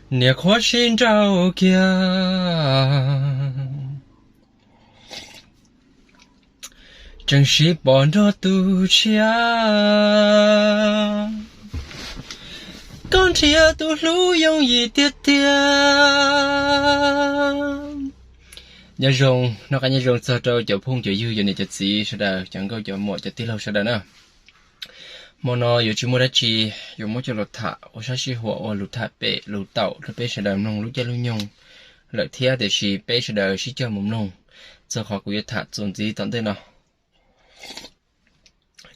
Niam qhuav sib nrauj kiag, tseem sib pom nrog tus tshiab, koj nrhiav tus hlub yooj yim tiag tiag. Nyob zoo, noj qab nyob zoo txog rau cov phooj cov ywg, cov niam cov txiv sawv daws, cov nkauj cov muam, cov tij laug sawv daws na. Hmo no yuav tsis muaj dab tsi, yuav muab coj los tham ua sab sij huam ua lus tham pem lus taum rau peb sawv daws mloog lub caij lub nyoog lawm thiab, tiam sis peb sawv daws sib cog mus mloog txog qhov kuv yuav tham txuas ntxiv tom ntej no.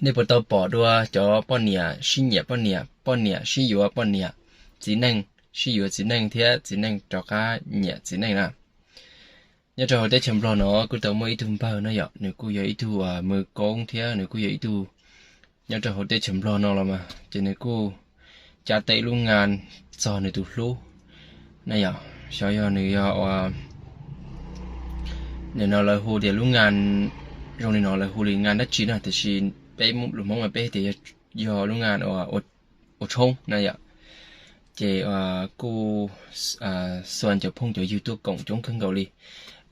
Nej puas tau pom dua cov poj niam sib nyiam poj niam, poj niam sib yuav poj niam, txiv neej sib yuav txiv neej thiab txiv neej rov qab nyiam txiv neej na? Nyob rau hauv teb chaws Nplog no kuj tau muaj ib tug npawg na yom, nws kuj yog ib tug mws koob thiab nws kuj yog ib tug nyob rau hauv teb chaws Nplog no los mas, ces nws kuj cab tau ib lub ngan txog nws tus hlub na yom. Xyov yog nws yog ua, nim no lawv hu tias lub ngan zoo li no lawv hu li ngan dab tsi na, tiam sis peb lus Hmoob mas peb tias yog lub ngan ua tshoob na yom. Ces kuj xuas cov phooj cov ywg tuaj koom coob kawg nkaus li,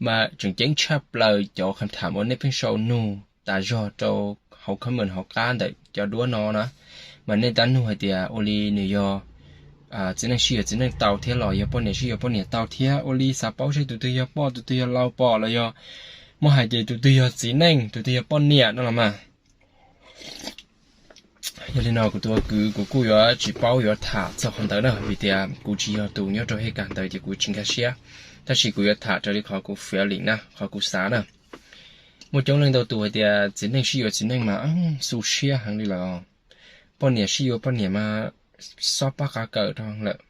mas tseem ceeb tshaj plaws cov qhab tham uas nej pheej sau nug tas zog rau hauv comment hauv qab ntawm cov duab no na, mas nej tab nug hais tias ua li nws yog txiv neej sib yuav txiv neej tau thiab los yog poj niam sib yuav poj niam tau thiab, ua li xav paub seb tus twg yog poj tus twg yog lau pom los yog muab hais ces tus twg yog txiv neej tus twg yog poj niam no los mas. Yog li no kuv tus ua kwv kuv kuj yuav tsis paub yuav tham txog qhov ntawd na, vim tias kuv tsis yog tus nyob rau hej kag ntawd ces kuv tsis nkag siab, tab sis kuv yuav tham raws li qhov kuv feeling na, qhov kuv xav na. Muaj coob leej ntau tus hais tias txiv neej sib yuav txiv neej mas xu siab heev li lawm, poj niam sib yuav poj niam mas xob pab qav kawm rau lawm.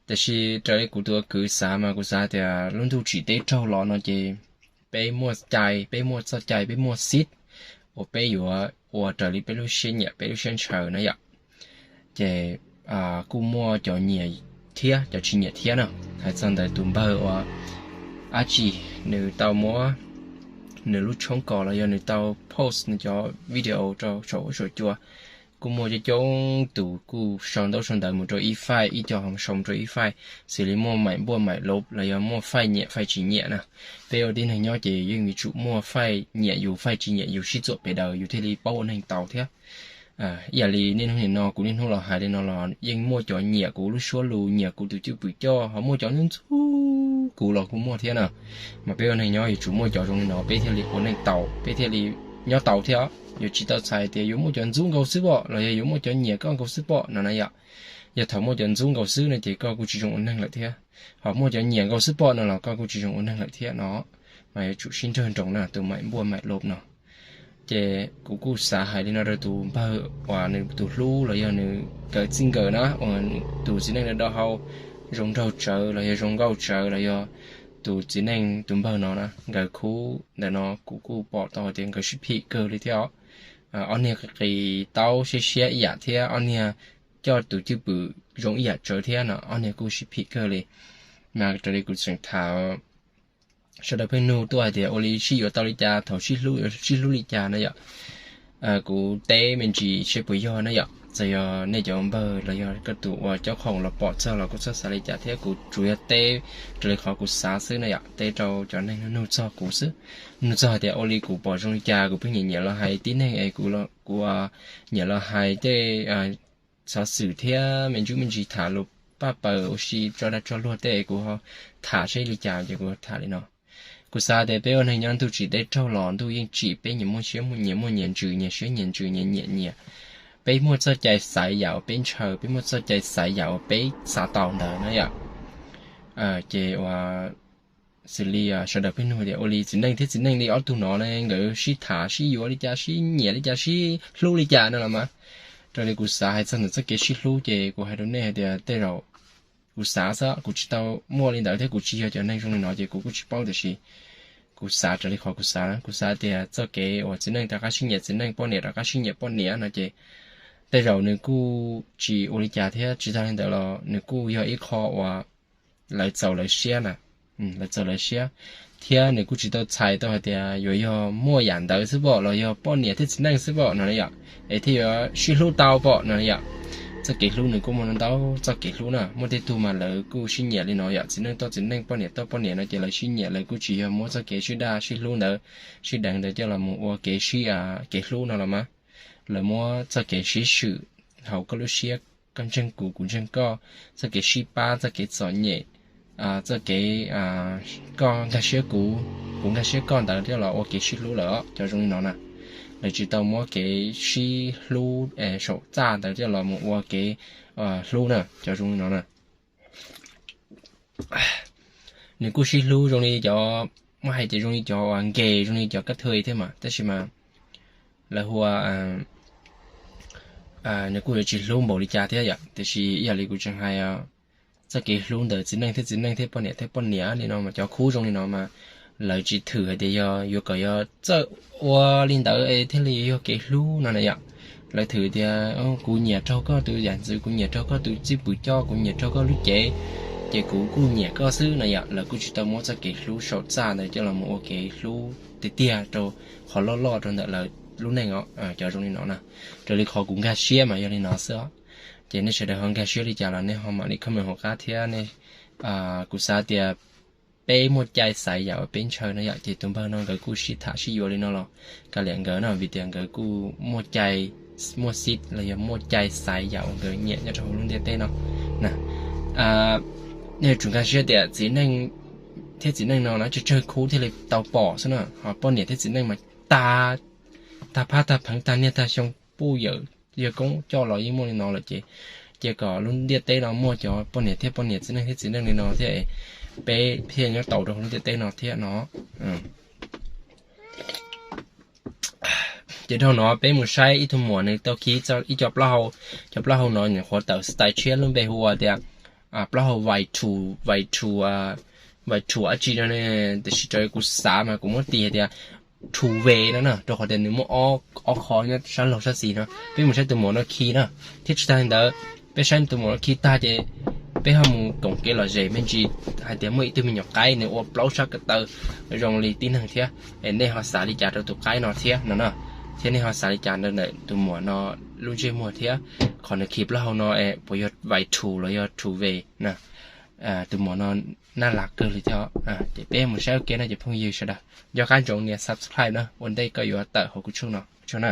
Tiam sis raws li kuv tus ua kwv xav mas kuv xav tias lub ntuj tsim teb raug los no ces peb muaj cai, peb muaj txoj cai, peb muaj xib uas peb yuav ua raws li peb lub siab nyiam peb lub siab ntshaw na yom. Ces kuj muaj cov nyiam thiab cov tsis nyiam thiab na. Hais txog ntawm tus npawg uas dab tsi, nws tau muab nws lub tshoob kos los yog nws tau post nws cov video rau saum huab saum cua, kuj muaj coob coob tus kuj sau ntaub sau ntawv mus rau ib faij, ib co ho sau mus rau ib faij, xws li muaj maim npuaj maim lov los yog muaj faij nyiam faij tsis nyiam na. Peb ua tib neeg nyob ces yeej yuav tsum muaj faij nyiam yus faij tsis nyiam yus sib txuam pem daws yus thiaj li paub ua neeg tau thiab. Ib yam li niaj hnub nim no kuv niaj hnub los hais li no los yeej muaj cov nyiam kuv lub suab lus, nyiam kuv tus cwj pwm coj, ho muaj cov ntxub ntxub kuv los kuj muaj thiab na. Mas peb ua neeg nyob yuav tsum muaj cov zoo li no peb thiaj li ua neej tau, peb thiaj li nyob tau thiab. Yuav tsis tau txhais tias yuav muaj cov ntxub nkaus xwb pom los yog yuav muaj cov nyiam koj nkaus xwb pom no na yom. Yog thaum muaj cov ntxub nkaus xwb no ces koj kuj tsis zoo ua neeg lawm thiab, ho muaj cov nyiam nkaus xwb pom no los koj kuj tsis zoo ua neeg lawm thiab no. Mas yuav tsum sib nrag nroos na tus maim npuaj maim lov no. Ces kuv kuj xav hais li no rau tus npawg uas nws tus hlub los yog nws nkawd txij nkawm na, uas tus txiv neej da da hau zoo nraug tsawv los yog zoo nkauj tsawv los yog tus txiv neej tus npawg no na, nkawd khub ntawm no kuv kuj pom tau hais tias nkawd sib phim kawg li thiab os. Ob niag qis taub siab siab ib yam thiab ob niag coj tus cwj pwm zoo ib yam tsawv thiab no, ob niag kuj sib phim kawg li. Mas raws li kuv tseem tham, sawv daws pheej nug tuaj hais tias ua li sib yuav tau li cas, thaum sib hlub yuav sib hlub li cas na yom. Kuv teb me ntsis seb puas yog na yom, txawm yog nej cov npawg los yog koj tus ua cob qhoom los pom txog los koj txhob xav li cas thiab, kuv tsuas yog teb raws li qhov kuv xav xwb na yom, teb rau cov neeg nug txog kuv xwb. Nug txog hais tias ua li kuv pom zoo li cas, kuv pheej nyiam nyiam los hais tib neeg es kuv nyiam los hais tej xov xwm thiab me ntsis me ntsis tham lus paj paws ua si tso dag tso luag tej kuv ho tham seb li cas ces kuv tham li no. Kuv xav tias peb ua neeg nyob ntuj tsim teb raug los ntuj yeej tsim peb nyias muaj siab nyias muaj nyias ntsws, nyias siab nyias ntsws, nyias nyiam nyias. Peb muaj txoj cai xaiv yam uas peb ntshaw, peb muaj txoj cai xaiv yam uas peb xav tau ntawd na yom. Ces ua xws li sawv daws pheej nug tias ua li txiv neej thiab txiv neej li ob tug no ne nkawd sib tham sib yuav li cas, sib nyiam li cas, sib hlub li cas no los mas. Raws li kuv xav hais txog ntawm txoj kev sib hlub ces kuv hais rau nej hais tias tej zaum kuv xav xwb, kuv tsis tau muaj li ntawd thiab kuv tsis yog cov neeg zoo li no ces kuv kuj tsis paub, tiam sis kuv xav raws li qhov kuv xav na. Kuv xav tias txoj kev uas txiv neej rov qab sib nyiam txiv neej, poj niam rov qab sib nyiam poj niam no ces tej zaum nws kuj tsis ua li cas thiab, tsis tas li ntawd los nws kuj yog ib qho uas lawv txaus lawv siab na, lawv txaus lawv siab, thiab nws kuj tsis tau txhais tau hais tias yuav yog muaj yam ntawd xwb pom los yog poj niam thiab txiv neej xwb pom no yom, es thiaj yuav sib hlub tau pom no yom. Txoj kev hlub nws kuj muaj ntau txoj kev hlub na, muaj tej tug mas lawv kuj sib nyiam li no yom, txiv neej tuaj txiv neej, poj niam tuaj poj niam no ces lawv sib nyiam, lawv kuj tsis yog muab txoj kev sib daj sib hlub ntawd, sib deev ntawd coj los mus ua kev sib, kev hlub no los mas. Lawv muab txoj kev sib swm hauv koj lub siab, koj ntseeg kuv, kuv ntseeg koj, txoj kev sib pab, txoj kev txom nyem, txoj kev koj nkag siab kuv, kuv nkag siab koj ntawd coj los ua kev sib hlub lawm os, cov zoo li no na. Lawv tsis tau muab kev sib hlub saum txaj ntawd coj los mus ua kev hlub na, cov zoo li no na. Nws kuj sib hlub zoo li cov, muab hais tias zoo li cov uas nkees, zoo li cov kab thw thiab mas, tab sis mas lawv hu ua nws kuj yuav tsis hlub npaum li cas thiab yom, tiam sis ib yam li kuv tseem hais, txoj kev hlub ntawm txiv neej thiab txiv neej thiab poj niam thiab poj niam li no mas cov khub zoo li no mas lawv tsis thwm hais tias yog yuav kom yog txawj ua li ntawd es thiaj li yog kev hlub no na yom. Lawv thwm tias kuv nyiam raug koj tus yam ntxwv, kuv nyiam raug koj tus txij pwm coj, kuv nyiam raug koj lub cev, ces kuv kuj nyiam koj xwb no yom. Lawv kuj tsis tau muab txoj kev hlub saum txaj ntawd coj los mus ua kev hlub tiag tiag rau qhov loj loj rau ntawm lawv lub neej os, cov zoo li no na. Raws li qhov kuv nkag siab mas yog li no xwb os. Ces nej sawv daws ho nkag siab li cas los nej ho mam li comment hauv qab thiab nej. Kuv xav tias peb muaj cai xaiv yam uas peb ntshaw no yom, ces tus npawg no nkawd kuj sib tham sib yuav li no los kav liam nkawd no, vim tias nkawd kuj muaj cai, muaj xib los yog muaj cai xaiv yam uas nkawd nyiam nyob rau hauv lub ntiaj teb no na. Nej yuav tsum nkag siab tias txiv neej thiab txiv neej no na tsawg tsawg khub thiaj li tau pom xwb na, ho poj niam thiab txiv neej mas tag, tag phab tag pheev tag niaj tag xyoo puj yawm yawg koob coj los yeej muaj li no lawm ces, cia kom lub ntiaj teb no muaj cov poj niam thiab poj niam, txiv neej thiab txiv neej li no thiab, peb thiaj nyob tau rau hauv lub ntiaj teb no thiab no. Ces dhau no peb mus saib ib tug muam nws tau khi ib co plaub hau. Cov plaub hau no nyuam qhuav tawm style tshiab, lub npe hu ua tias plaub hau vais thu, vais thu, vais thu dab tsi no, tiam sis raws kuv xav mas kuv muab tis hais tias thu ve no na, rau qhov tias nws muaj ob qho nyob sab laug sab xis no. Peb mus saib tus muam no khi na, thiab tsis tag li ntawd, peb saib tus muam no khi tag ces peb ho mus koom kev lom zem me ntsis hais tias muaj ib tug me nyuam qaib nws ua plaub sab ko taw zoo li tib neeg thiab, es nej ho xav li cas rau tus qaib no thiab no na, thiab nej ho xav li cas rau ntawm tus muam no lub ntsej muag thiab, qhov nws khi plaub hau no es puas yog vais thu los yog thu ve na. Tus muam no naj las kawg li thiab. Ces peb mus saib ua ke no ces phooj ywg sawv daws nco qab ntsoov nias subscribe na, ua ntej koj yuav tawm hauv kuv tshooj no, ua tsaug na.